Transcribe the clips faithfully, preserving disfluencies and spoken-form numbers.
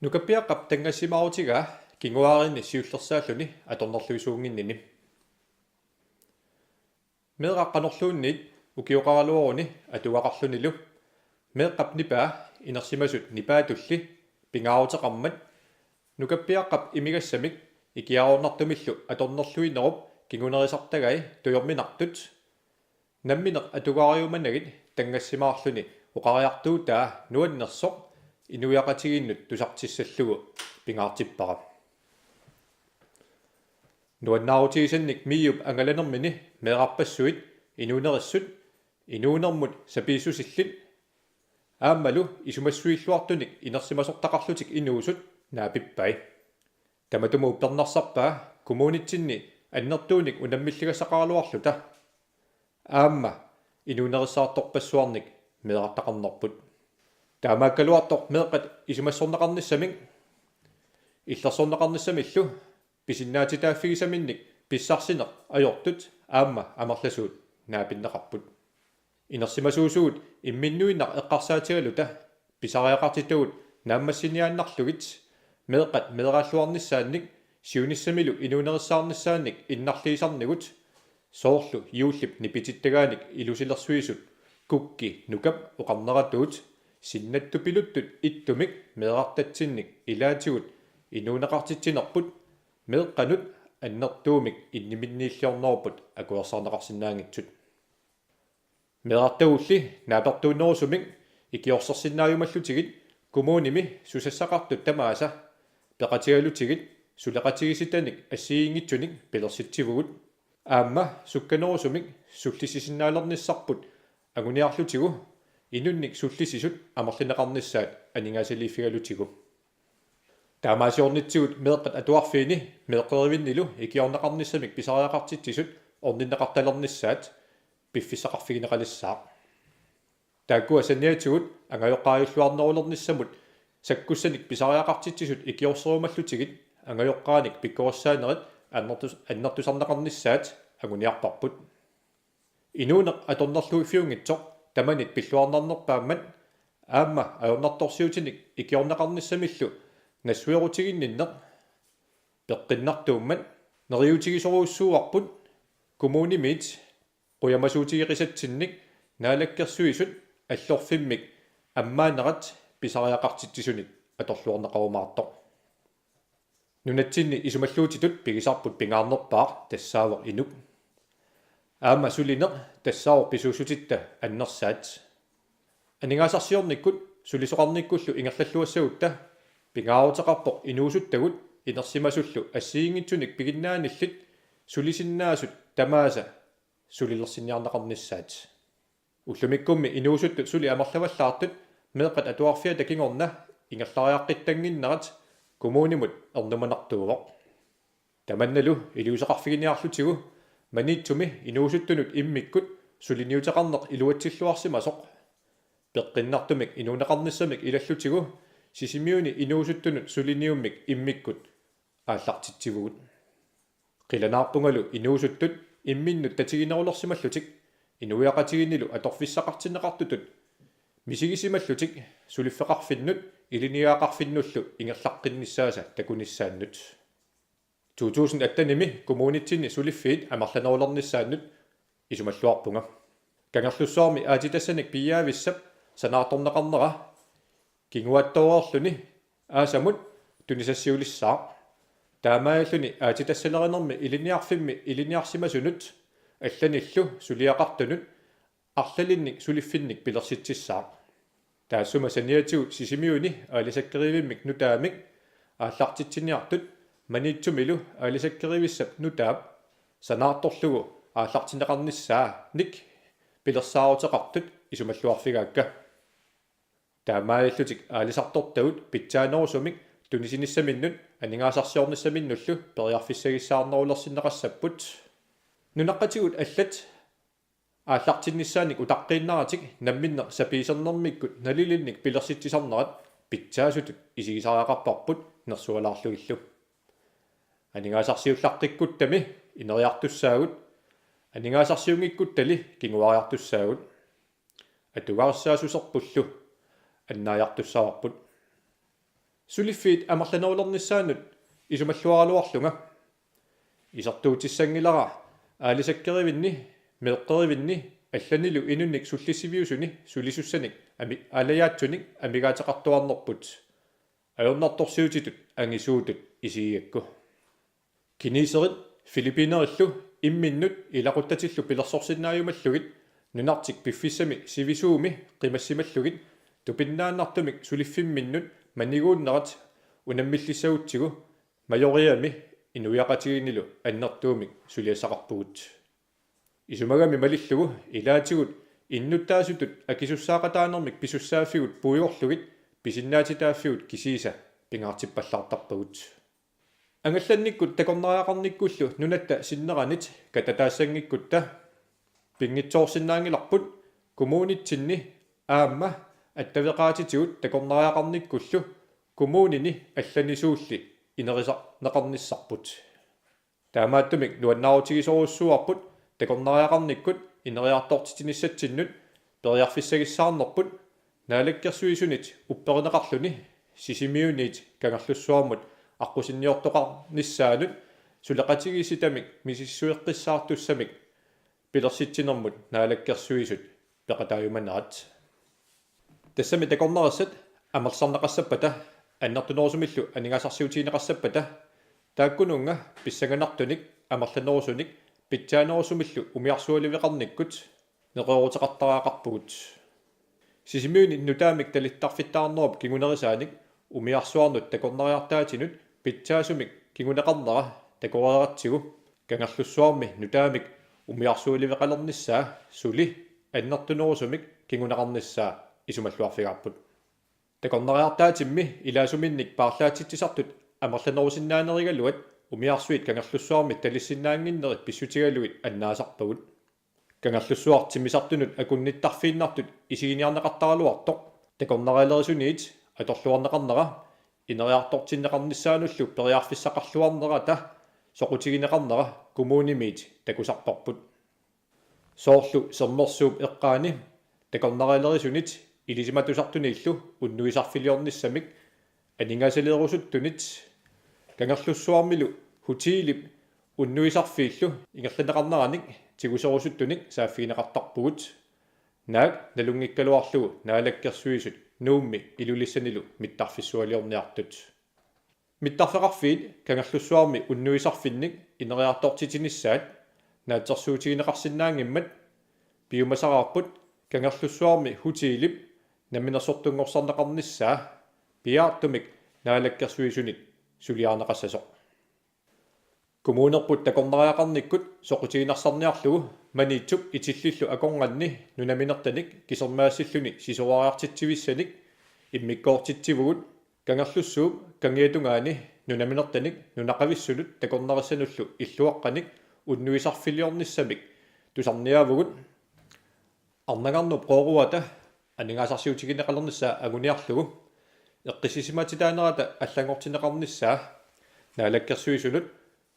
Nukappiaqqap tanngassimaarutigaa kinguaarinni siullersaalluni atornerluisuunnginnini. Meeraq qanorluunniit ukioqaraluaruni atugaqarlunilu meeqqap nipaa inersimasut nipaatulli pingaaruteqarmat nukappiaqqap imigassamik ikiaroornartumillu atornerluinerup kingunerisartagai tujorminartut nammineq atugaariumanagit tanngassimaarluni oqariartuutaa nuannersoq inuiaqatigiinnut tusartissallugu pingaartippara. Nuannaarutigisannik MIO-p angalanermini meerarpassuit inuunerissut inuunermut sapiissusillit aammalu isumassuilluartunik inersimasortaqarlutik inuusut naapippai. Tamatuma uppernarsarpaa kommunitsinni annertuunik unammilligassaqaraluarluta aamma inuunerissaartorpassuarnik meerartaqarnerput. Taamaakkaluartoq meeqqat isumassorneqarnissamik illersorneqarnissamillu pisinnaatitaaffigisaminnik pissarsineq ajortut aamma amerlasuut naapinneqarput. Inersimasuusugut imminnuinnaq eqqarsaatigaluta pisariaqartitagut naammassiniaannarlugit meeqqat meeraalluarnissaannik siunissamilu inuunerissaarnissaannik innarliisarnigut soorlu juullip nipitittagaanik ilusilersuisut Kukki Nukap oqarneratuut sinnattupiluttut ittumik meerartatsinnik ilaatigut inuuneqartitsinerput meeqqanut annertuumik inniminniilliornerput akuersaarneqarsinnaanngitsut. Meerartagulli naapertuunnerusumik ikiorsersinnaajumallutigit kommunimi susassaqartut tamaasa peqatigalutigit suleqatigiissitanik assigiinngitsunik pilersitsivugut aamma sukkanerusumik sullissisinnaalernissarput anguniarlutigu inunnik sullissisut amerlineqarnissaat aningaasaliiffigalutigu. Taamaasiornitsigut meeqqat atuarfiini meeqqerivinnilu ikiorneqarnissamik pisariaqartitsisut orninneqartalernissaat piffissaqarfigineqalissaaq. Taakkua saniatigut angajoqqaajulluarnerulernissamut sakkussanik pisariaqartitsisut ikiorserumallutigit angajoqqaanik pikkorissaanerit annertus- annertusarneqarnissaat anguniarparput. Inuuneq atornerluiffiunngitsoq tamanit pilluarnarnerpaammat aamma ajornartorsiutinik ikiorneqarnissamillu nassuerutiginninneq peqqinnartuummat neriuutigisorujussuuarput kommunimiit qujamasuutigeqisatsinnik Naalakkersuisut Allorfimmik ammaanerat pisariaqartitsisunit atorluarneqarumaartoq. Nunatsinni isumalluutitut pigisarput pingaarnerpaaq tassaavoq inuk. Aamma sulineq tassaavoq pisuussutitta annersaat. Aningaasarsiornikkut sulisoqarnikkullu ingerlalluassagutta pingaaruteqarpoq inuusuttagut inersimasullu assigiinngitsunik piginnaanillit sulisinnaasut tamaasa sulilersinniarneqarnissaat. Ullumikkummi inuusuttut suli amerlavallaartut meeqqat atuarfiata kingorna ingerlariaqqittannginnerat kommunimut ernumanartuuvoq. Tamannalu iliuuseqarfiginiarlutigu Maniitsumi inuusuttunut immikkut suliniuteqarneq iluatsilluarsimasoq peqqinnartumik inuuneqarnissamik ilallutigu Sisimiuni inuusuttunut suliniummik immikkut aallartitsivugut. Qilanaarpungalu inuusuttut imminnut tatiginerulersimallutik inuiaqatigiinnilu atorfissaqartinneqartutut misigisimallutik suliffeqarfinnut ilinniagaqarfinnullu ingerlaqqinnissaasa takunissaannut. To tusind attenimi kommunitsinni suliffiit amerlanerulernissaannut isumalluarpunga. Kangerlussuarmi aatsitassanik piiaavissap sanaartorneqarnera kinguaattoorluni aasamut tunisassiulissaaq. Taamaalilluni aatsitassalerinermi ilinniarfimmi ilinniarsimasunut allanillu suliaqartunut arlalinnik suliffinnik pilersitsissaaq. Taassuma saniatigut Sisimiuni aalisakkerivimmik nutaamik aallartitsiniartut Maniitsumilu aalisakkerivissap nutaap sanaartorlugu aallartinneqarnissaanik pilersaaruteqartut isumalluarfigaakka. Taamaalillutik aalisartortagut pitsaanerusumik tunisinissaminnut aningaasarsiornissaminnullu periarfissagissaarnerulersinneqassapput. Nunaqqatigut allat aallartinnissaanik utaqqiinnaratik namminneq sapiisernermikkut nalilinnik pilersitsisarnerat pitsaasutut isigisariaqarparput nersualaarlugillu. Aningaasarsiullaqqikkuttami ineriartussaagut, aningaasarsiunngikkuttali kinguariartussaagut. Atugarissaassuserpullu annaajartussavarput. Suliffiit amerlanerulernissaannut isumalluaraluarlunga isertuutissanngilara aalisakkerivinni, meeqqerivinni allanilu inunnik sullissiviusuni sulisussanik ami-, aalajaatsunik amigaateqartuarnerput ajornartorsiutitut angisuutut isigigakku. Kineserit Filippinerillu imminnut ilaquttatillu pilersorsinnaajumallugit nunartik piffissami sivisuumi qimassimallugit tupinnaannartumik suliffimminnut maniguunnerat unammillissagutsigu Majoriami inuiaqatigiinnilu annertuumik suliassaqarpugut. Isumagami malillugu ilaatigut innuttaasutut akisussaaqataanermik pisussaaffigut puigorlugit pisinnaatitaaffigut kisiisa pingaartippallaartarpagut. Angallannikkut takornariaqarnikkullu nunatta sinneranit katataassanngikkutta pinngitsoorsinnaanngilarput kommunitsinni aamma attaveqaatitigut takornariaqarnikkullu kommunini allanisuulli inerisarneqarnissarput. Taamaattumik nuannaarutigisorujussuuarput takornariaqarnikkut ineriartortitsinissatsinnut periarfissagissaarnerput Naalakkersuisunit upperineqarluni Sisimiuniit Kangerlussuarmut aqqusinniortoqarnissaanut suleqatigiissitamik misissueqqissaartussamik pilersitsinermut Naalakkersuisut peqataajumanerat. Tassami takornarissat amerlisarneqassappata, annertunerusumillu aningaasarsiutigineqassappata, taakkununnga pissanganartunik amerlanerusunik pitsaanerusumillu umiarsualiveqarnikkut neqerooruteqartariaqarpugut. Sisimiuni nutaamik talittarfittaarnerup kingunerisaanik umiarsuarnut takornariartaatinut pitsaasumik kinguneqarnera takoreeratsigu Kangerlussuarmi nutaamik umiarsualiveqalernissaa suli annertunerusumik kinguneqarnissaa isumalluarfigaarput. Takornariartaatimmi ilaasuminnik paarlaatsitsisartut amerlanerusinnaanerigaluat umiarsuit Kangerlussuarmi talissinnaannginneri pissutigalugit annaasarpagut. Kangerlussuaq timmisartunut akunnittarfiinnartut isiginiarneqartaraluartoq takornarialerisuniit atorluarneqarnera ineriartortinneqarnissaanullu periarfissaqarluarnerata soqutigineqarnera kommunimiit takusarparput. Soorlu Sermersuup eqqaani takornarialerisunit ilisimatusartuniillu unnuisarfiliornissamik aningaasaliinerusuttunit Kangerlussuarmilu hotelip unnuisarfiillu ingerlanneqarneranik tiguserusuttunik saaffigineqartarpugut. Naak nalunngikkaluarlugu Naalakkersuisut Nuummi Ilulissanilu mittarfissualiorniartut. Mittarfeqarfiit Kangerlussuarmi unnuisarfinnik ineriartortitsinissaat naatsorsuutigineqarsinnaanngimmat piumasaraarput Kangerlussuarmi hotelip namminersortunngorsarneqarnissaa piaartumik Naalakkersuisunit suliarineqassasoq. Kommunerput takornariaqarnikkut soqutiginarsinnaanngilarlugu Maniitsup Itillillu akornanni nunaminertanik kisermaassilluni sisorariartitsivissanik immikkoortitsivugut Kangerlussuup kangiatungaani nunaminertanik nunaqavissunut takornarissanullu illuaqqanik unnuisarfiliornissamik tusarniaavugut. Arnangarnup qooruata aningaasarsiutigineqalernissaa anguniarlugu eqqissisimatitaanerata allanngortinneqarnissaa Naalakkersuisunut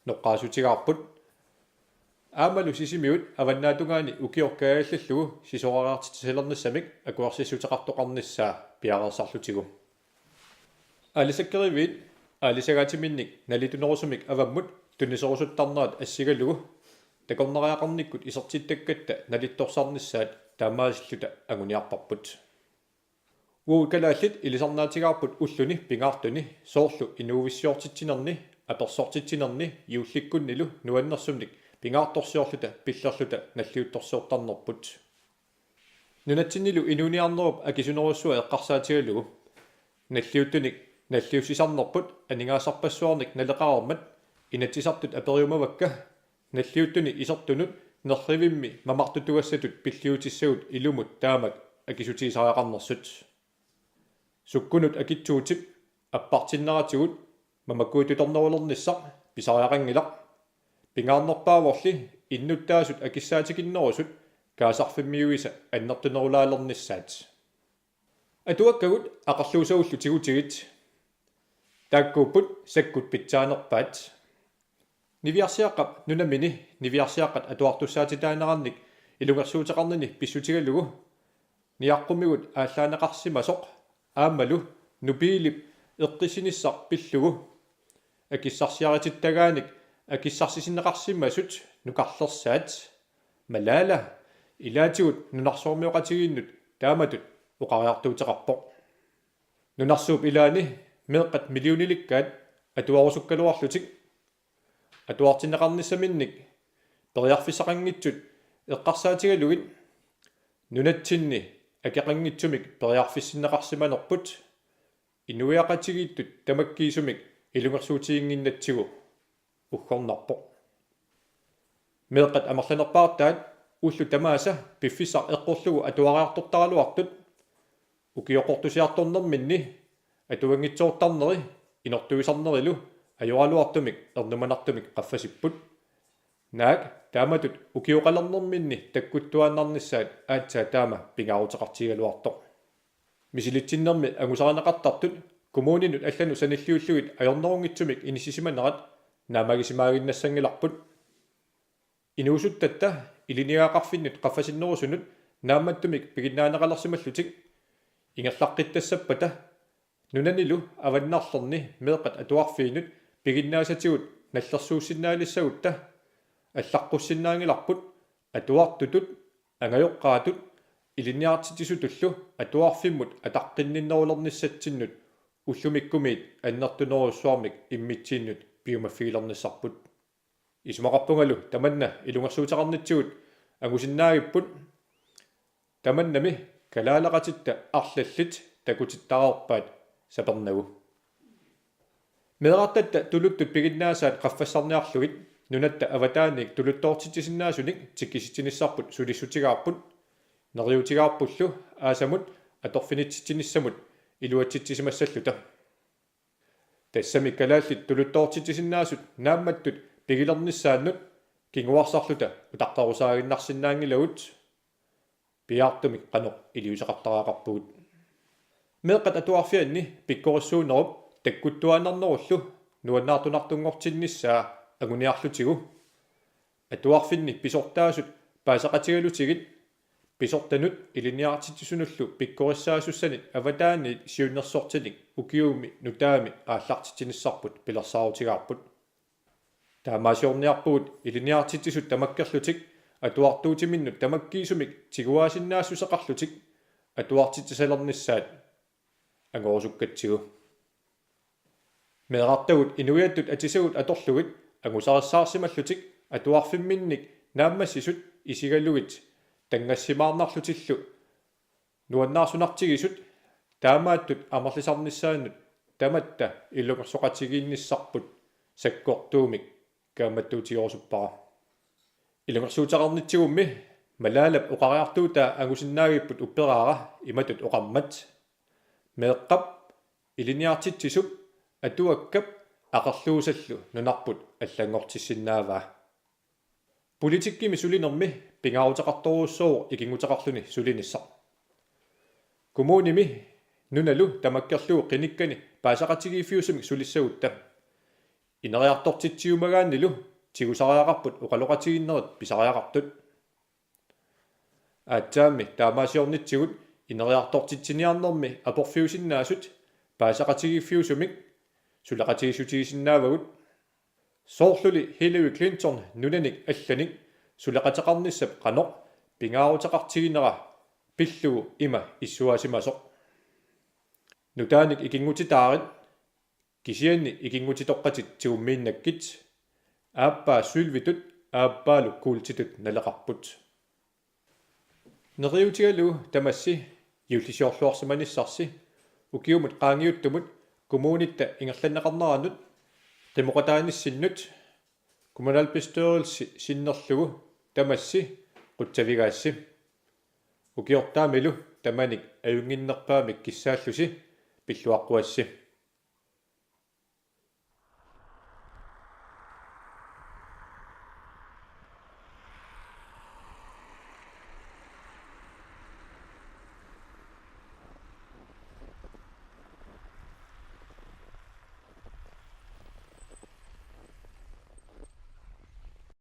noqqaassutigaarput. Aammalu Sisimiut avannaatungaani ukioq kaajallallugu sisorariartitsisalernissamik akuersissuteqartoqarnissaa piareersarlutigu. Aalisakkeriviit aalisagaatiminnik nalitunerusumik avammut tuniserusuttarnerat assigalugu takornariaqarnikkut isertittakkatta nalittorsarnissaat taamaasilluta anguniarparput. Uagut kalaallit ilisarnaatigaarput ulluni pingaartuni soorlu inuuissiortitsinerni, apersortitsinerni juullikkunnilu nuannersumik pingaartorsiorluta pillerluta nalliuttorsiortarnerput. Nunatsinnilu inuuniarnerup akisunerujussuaq eqqarsaatigalugu nalliuttunik nalliussisarnerput aningaasarpassuarnik naleqareermat Inatsisartut aperiumavakka nalliuttuni isertunut nerrivimmi mamartutugassatut pilliutissagut ilumut taamak akisutigisariaqarnersut. Sukkunut akitsuutip appartinneratigut mamakkuitutornerulernissaq pisariaqanngilaq. Pingaarnerpaavorli innuttaasut akissaatikinnerusut kaasarfimmiuisa annertunerulaalernissaat. Atuakkagut aqerluusagullu tigutigit. Taakkuupput sakkut pitsaanerpaat. Niviarsiaqqap nunamini niviarsiaqqat atuartussaatitaanerannik ilungersuuteqarnini pissutigalugu niaqqumigut aallaaneqarsimasoq aammalu Nupiilip eqqissinissaq pillugu akissarsiaritittagaanik akissarsisinneqarsimasut nukarlersaat Malala ilaatigut nunarsuarmioqatigiinnut taamatut oqariartuuteqarpoq. Nunarsuup ilaani meeqqat millionilikkaat atuarusukkaluarlutik atuartinneqarnissaminnik periarfissaqanngitsut eqqarsaatigalugit nunatsinni akeqanngitsumik periarfissinneqarsimanerput inuiaqatigiittut tamakkiisumik ilungersuutiginnginnatsigu uggornarpoq. Meeqqat amerlanerpaartaat ullut tamaasa piffissaq eqqorlugu atuariartortaraluartut ukioqqortusiartornerminni atuanngitsoortarneri inortuisarnerilu ajoraluartumik ernumanartumik qaffasipput. Naak taamatut ukioqalernerminni takkuttuaannarnissaat aatsaat taama pingaaruteqartigigaluartoq. Misilitsinnermi angusarineqartartut kommuninut allanut sanilliullugit ajornerunngitsumik inissisimanerat naammagisimaaginnassanngilarput. Inuusuttatta ilinniagaqarfinnut qaffasinnerusunut naammattumik piginnaaneqalersimallutik ingerlaqqittassappata nunanilu avannarlerni meeqqat atuarfiinut piginnaasatigut nallersuussinnaalissagutsigu allaqqussinnaanngilarput atuartutut angajoqqaatut ilinniartitsisutullu atuarfimmut ataqqinninnerulernissatsinnut ullumikkumiit annertunerujussuarmik immitsinnut piumaffigilernissarput. Isumaqarpungalu tamanna ilungersuuteqarnitsigut angusinnaagipput tamannami kalaaleqatitta arlallit takutittareerpaat sapernagu. Meerartatta tuluttut piginnaasaat qaffassarniarlugit nunatta avataaniit tuluttoortitsisinnaasunik tikisitsinissarput sulissutigaarput neriuutigaarpullu aasamut atorfinitsitsinissamut iluatsitsisimassalluta. Tassami kalaallit tuluttoortitsisinnaasut naammattut pigilernissaannut kinguarsarluta utaqqerusaaginnarsinnaanngilagut piaartumik qanoq iliuuseqartariaqarpugut. Meeqqat atuarfianni pikkorissuunerup takkuttuaannarnerullu nuannaartunartunngortinnissaa anguniarlutigu atuarfinni pisortaasut paaseqatigalutigit pisortanut ilinniartitsisunullu pikkorissaasussanit avataaniit siunnersortinik ukiumi nutaami aallartitsinissarput pilersaarutigaarput. Taamaasiorniarpugut ilinniartitsisut tamakkerlutik atuartuutiminnut tamakkiisumik tiguaasinnaassuseqarlutik atuartitsisalernissaat angorusukkatsigu. Meerartagut inuiattut atisagut atorlugit angusarissaarsimallutik atuarfimminnik naammassisut isigalugit tanngassimaarnarlutillu nuannaarsunartigisut taamaattut amerlisarnissaannut tamatta ilungersoqatigiinnissarput sakkortuumik kaammattuutigerusuppara. Ilungersuuteqarnitsigummi Malalap oqariartuutaa angusinnaagipput upperaara imatut oqarmat: Meeqqap, ilinniartitsisup, atuakkap aqerluusallu nunarput allanngortissinnaavaa. Politikkimi sulinermi pingaaruteqartorujussuuvoq ikinnguteqarluni sulinissaq. Kommunimi nunalu tamakkerlugu qinikkani paaseqatigiiffiusumik sulissagutta ineriartortitsiumagaannilu tigusariaqarput oqaloqatigiinnerit pisariaqartut. Aatsaammi taamaasiornitsigut ineriartortitsiniarnermi aporfiusinnaasut paaseqatigiiffiusumik suleqatigiissutigisinnaavagut. Soorluli Hillary Clinton nunanik allanik suleqateqarnissap qanoq pingaaruteqartiginera pillugu ima issuaasimasoq: Nutaanik ikinngutitaarit, kisianni ikinngutitoqqatit tigummiinnakkit, aappaa sølvitut aappaalu kuultitut naleqarput. Neriuutigalugu tamassi juullisiorluarsimanissarsi ukiumut qaangiuttumut kommunitta ingerlanneqarneranut qimoqataanissinnut kommunalbestyrelsi sinnerlugu tamassi qutsavigaassi. Ukiortaamilu tamanik ajunnginnerpaamik kissaallusi pilluaqquassi.